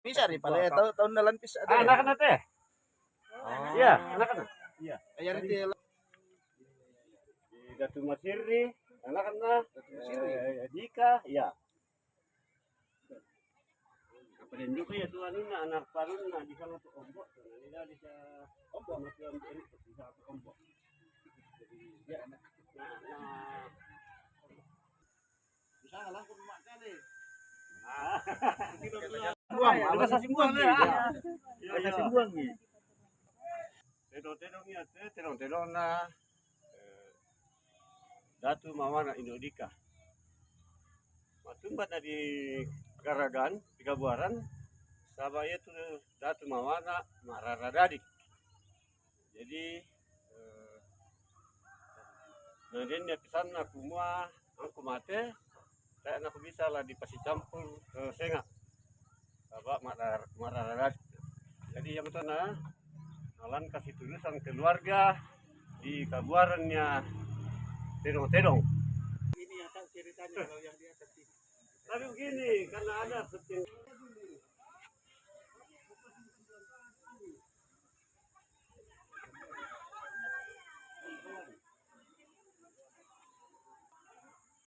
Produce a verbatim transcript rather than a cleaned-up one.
Bisa nih, pada tahu tahun dalam bisa ada. Anak-anak teh. Iya, anak-anak. Iya. Ayan ti. Datu Masiri, anak-anak. Datu Masiri. Eh, Dika, iya. Apa dia juga ya tuan ini anak parun, nah, di sana tuh Ombok, tuh, nah, ini dah di sana. Ombok. Masih Ombok ini, di sana tuh Ombok. Jadi, ya, nah, nah. Bisa lah, aku rumah kali. Buang, ada kasih buang ya. Iya, iya. Kasih buang nih. Tedong-tedong ya, te-, tedong-tedong na, eh, Datu Mawana Indo Dika. Matumbat na di Garagan, di Kabuaran, saba' iya tu Datu Mawana Ma'rara Dadi. Jadi, eh, na den ne pisanna kumua, angku mate, tae' naku bisa la dipasicampur, eh, senga'. Saba' ma'rara-, ma'rara dadi. Jadi, iya mato na, na lan kasitulusan keluarga di Kabuaran iya tedong-tedong.